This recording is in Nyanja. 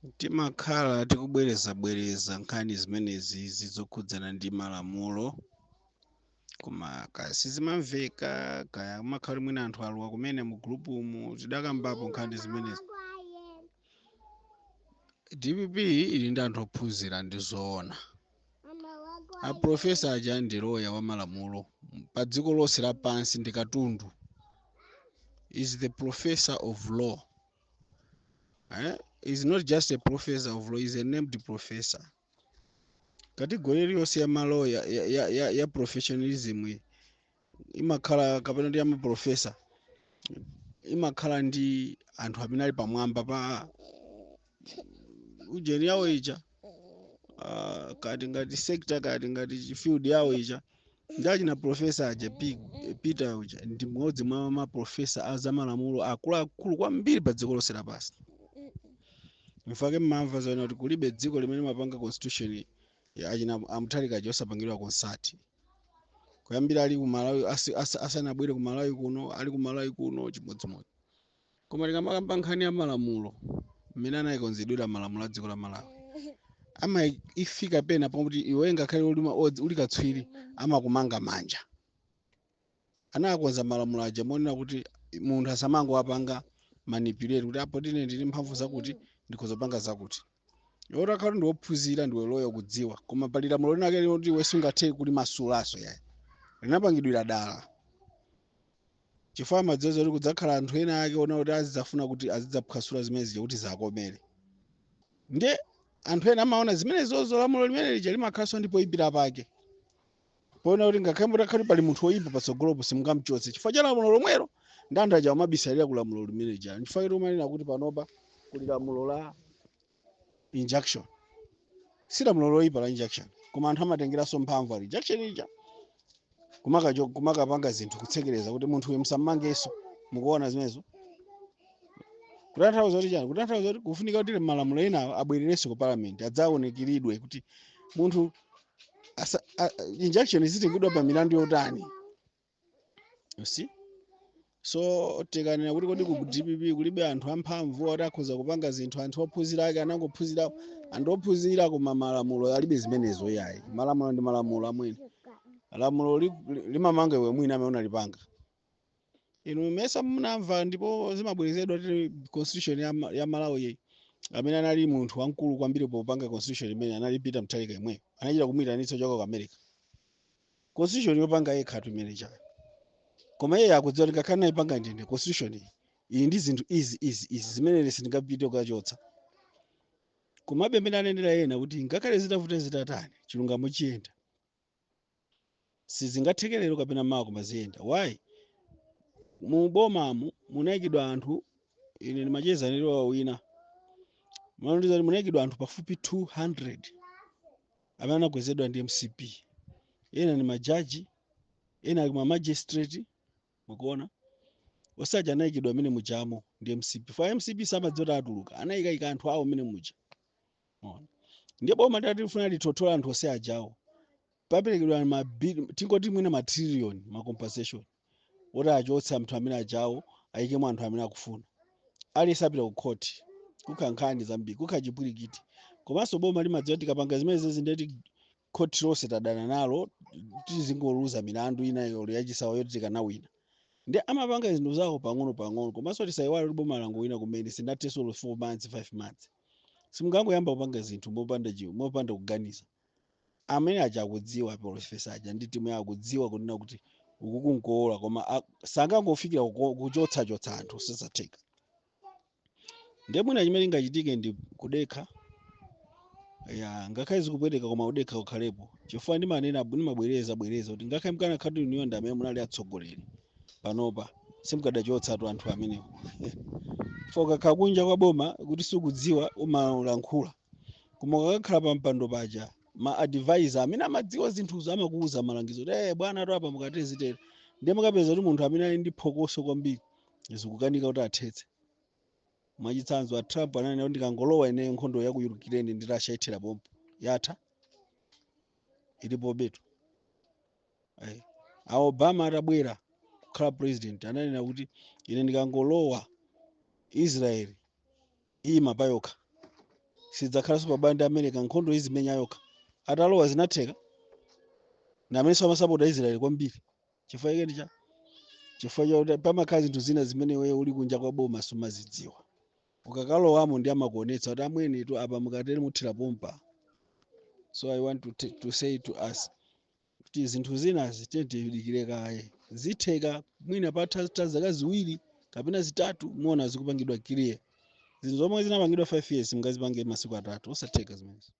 Timakhala tikubwerezabwereza nkhani zimenezi zokhudzana ndi malamulo, koma kaya sizimamveka, kaya kumakhala mwina anthu alowa kumene mu group mu. Tidakambapo nkhani zimenezi. DPP ili ndi anthu ophunzira, ndi zoona. A professor aja ndi loya wa malamulo pa dziko lonse lapansi, ndi katundu. Is the professor of law, eh? Is not just a professor of law, is a named professor. Category iliyonse ya maloya ya professionalism iyi imakhala, kapena ndi ya ma professor, imakhala ndi anthu amene ali pamwamba pa ujeni yawo ija, kati ngati sector, kati ngati field yawo ija. Ndachina professor aja, Peter uja, ndi mmodzi mwa ma professor a zamalamulo akuluakulu kwambiri pa dziko lonse lapansi. Mfake mmamva zoona kuti kulibe dziko limene mapanga constitution ya achina a Mutharika aja osapangidwa consult kuyambira ali ku Malawi, asanabwere ku Malawi kuno, ali ku Malawi kuno chimodzimodzi. Koma tikamakamba nkhani ya malamulo, mmene anayikonzedwera malamulo a dziko la Malawi, ama ifika pena pakuti iwe ngakhale uli katswiri, amakumanga manja. Anakonza malamulo aja monena kuti munthu asamangowapanga manipulate, kuti apo tine ndili mphamvu zakuti, ndikhoza kupanga zakuti. Iwe utakhala ndi wophunzira, ndiwe loya, kudziwa, koma pali lamulo linake loti iwe sungathe kulimasulaso yayi, linapangidwira dala, chifukwa amadziwa kuti kudzakhala anthu ena ake ona kuti azidzafuna kuti azidzaphwasula zimene zija kuti zakomere. Ndiye anthu ena amaona zimene zozo, lamulo limene lija limakhalanso ndi poyipira pake, poona kuti ngakhale mutakhala pali munthu woyipa patsogolopo, simungamchotse chifukwa cha lamulo lomwelo. Ndi anthu aja amabisalira ku lamulo limene lija. Chifukwa choti umanena kuti panopa kuli lamulo la injunction, si lamulo loyipa la injunction, koma anthu amatengeranso mphamvu ali injunction ija kumakapanga zinthu, kutsekereza kuti munthu uyu musammangenso. Mukuona zimenezo kutanthauza kuti chani? Kutanthauza kuti kufunika kuti malamulo enawo abwererenso ku parliament, adzaonekeredwe kuti munthu injunction izitengedwa pa milandu yotani, you see? So tikanena kuti kodi ku DPP kulibe anthu amphamvu oti akhoza kupanga zinthu, anthu ophunzira ake anangophunzira, anthu ophunzira koma malamulo alibe zimenezo yayi. Malamulo ndi malamulo amwene. Lamulo limamanga iwe mwini amene unalipanga. Inu mesa munamva, ndipo zimabwerezedwa kuti constitution ya Malawi, amene anali munthu wamkulu kwambiri popanga constitution imene anali Peter Mutharika imweyo, anachita kumuyitanitsa kuchoka ku America. Constitution yopanga yekha imene chayo, koma iye akudziwa kuti ngakhale nayipanga ndine constitution iyi, iyi ndi zinthu izi, izi, izi zimene sindingapite kukachotsa. Komabe amene anenera ena kuti ngakhale zitavuta zitatani, chilungamo chiyenda. Sizingathekerero kapena mawa, koma ziyenda. Why? Mu bomamu munayikidwa anthu, ine ndimacheza ndilo wina mandiza kuti munayikidwa anthu pafupi 200 amene anakwezedwa ndi MCP. Ena ni majaji, ena ali ma magistrate. Mukuona, osaja anayikidwa amene mujamo ndi MCP. Fa MCP samadziwa kuti atuluka, anayikayika anthu awo amene muja. Muona? Ndiye boma litati lifuna lithothola anthu onse ajawo, paperekedwa tingoti mwina ma trillion, ma compensation oti achotse anthu amene ajawo, ayikemo anthu amene akufuna. Aliyense apita ku court, kukha nkhani zambiri, kukha chipwirikiti. Komanso boma limadziwa tikapanga zimenezi, ndeti court lonse tadana nalo, tizingoluza milandu ina yolo yachisawa yoti tikanawina. Ndi amapanga zinthu zawo pang'ono pang'ono. Komanso tisayiwale kuti boma langowina kumene, sinathenso 4 months, 5 months. Simungangoyamba kupanga zinthu mopanda kuganiza. Amene aja akudziwa, professor aja ndi timu yawo akudziwa kunena kuti uku kunkowola, koma sangangofikira kuchotsachotsa anthu, sizatheka. Ndiye mwina chimene chingachitike ndi kudekha ya, ngakhale zikupweteka, koma kudekha kukhalepo, chifukwa ndimanena, ndimabwereza bwereza kuti ngakhale mkanakhala kuti inuyo ndi amene munali atsogoleri panopa, simukadachotsatu anthu amenewo. Chifukwa ukakhala kunja kwa boma kuti sikudziwa, umalankhula, koma ukakhala pa mpando paja, ma advisor amene amadziwa zinthuzo amakuuza malangizo kuti, "Eh bwana, to apa mukatezi tere." Ndiye mukapeza kuti munthu amene ali ndi phokoso kwambiri zikukanika kuti athetse. Mwachitsanzo, a Trump ananena kuti ndikangolowa ineyo, nkhondo ya ku Ukraine ndi Russia ithera pompo. Yatha? Ilipo betu. A Obama atabwera kukhala president, ananena kuti ine ndikangolowa, Israel ima payokha. Sidzakhalanso pabale ndi America, nkhondo izimenya yokha. Atalowa zinatheka, na amenenso amasapota Israel kwambiri. Chifukwa chake ndi cha chifukwa chakuti pamakhala zinthu zina zimene iweyo uli kunja kwa boma sumazidziwa. Ukakalowamo ndi amakuonetsa kuti amwenetu apa mukatere muthira pompa. So I want to say to us kuti zinthu zinazi tiye tiyidikire kaye, zitheka mwina patha zaka 2 kapena 3, muona zikupangidwa clear. Zinthu zomwe zinapangidwa 5 years mungazipange masiku 3? Osatheka zimenezi.